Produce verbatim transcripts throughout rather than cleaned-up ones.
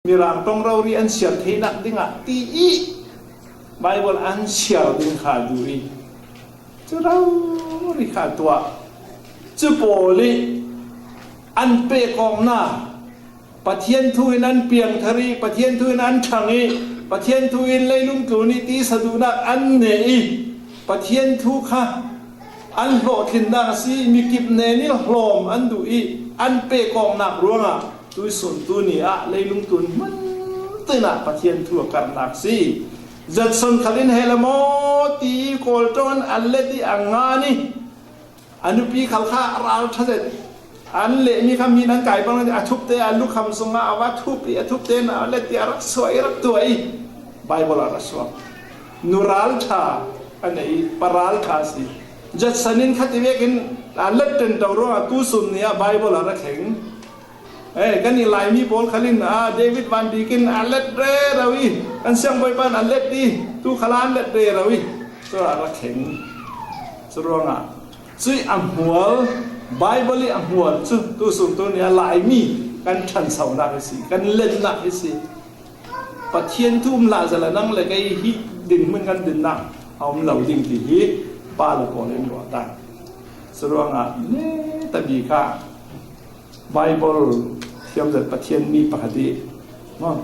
Mirang ṭawng rori an siar theihnak dingah ti i Bible an siar ding kha duh i cu rori kha tuah. Cu pawl i an pehkawknak, Pathian thu in an piangthar i, Pathian thu in an ṭhang i, Pathian thu in leilung tlun i tisa duhnak an neh i, Pathian thu kha an hlawhtlinnak a si, mikip nen i hlawm an duh i, an pehkawknak ruangah tuisun tuni ah leilung tlun hmun tin ah Pathian thu a karhnak si. Judson khal in hela maw ti i kawlṭong an let i a ngan i, a nupi khal kha ralṭha zet. An lehmi kha min an kai bang a thupte a lukham sungah a va thup i a thupte na a let i a rak suah i rak tuah i Bible a rak suak. Nu ralṭha a nei i pa ralṭha a si. Judson in khati vekin a let ṭenṭo ruangah tusun ni ah Bible a rak thleng. Eh, kan i Laimi pawl khal in ah David Van Dyke in a let rero i kan siangbawipa in a let i tu khal ah an let rero i cu a rak thleng. Curuangah cuih a hmual, Bible i a hmual cu tusun tuni a Laimi kan ṭhansonak i si, kan lennak i si. Pathian thu um lahzel a nang le kei hi dinhmun kan dinnak a um lo ding ti hi pa le pawl in ruah ta. Curuangah neta bik ah Bible thiamzet Pathian mi pakhat i maw,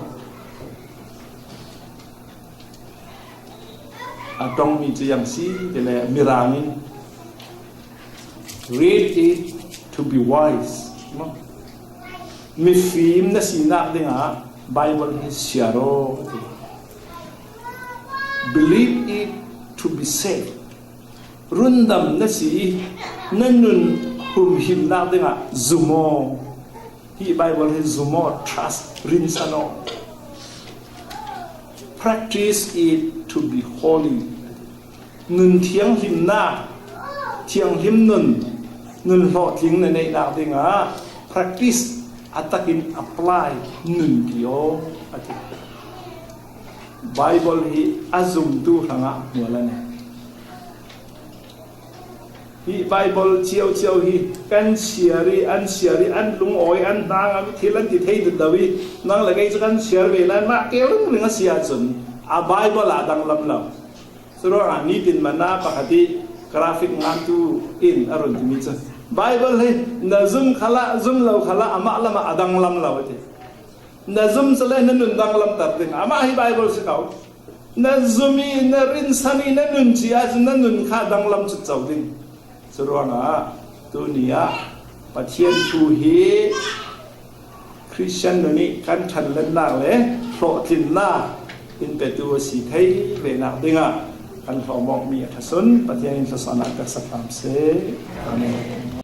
a ṭongmi cu yang si ti le Mirang in read it to be wise. Mifim na sinak dingah Bible hi siar aw a ti. Believe it to be saved. Rundam na si i na nun humhimnak dingah zum aw. Hi Bible hi zum aw, trust, rinsan aw. Practice it to be holy. Nun thianghlimnak, thianghlim nun, nun hlawhtling na neihnak dingah practice a takin apply nun ti aw a ti. Bible hi a zumtu hrangah hmual a nei. Hi Bible ciauciau hi kan siar i an siar i an lungawi an hnang a thil an ti thei deuh i nang le kei cu kan siar ve lai mah keu ringring a si ahcun a Bible ah a danglam lo. Curuangah nitin mana pakhat i graphic ngantu in a run timi cu Bible hi na zum khalah zum lo khalah amah lamah a danglam lo a ti. Na zum cu le na nun danglamter ding amah hi Bible si ko. Na zum i na rinsan i na nun cia cun na nun kha danglam cutco ding. Curuangah tuni ah Pathian thu hi Christian nun i kan ṭhanlennak le hlawhtlinnak in petu a si thei venak dingah kan hlawm awkmi a ṭhasun Pathian in thluasuahnak pek sak hram seh. Amen.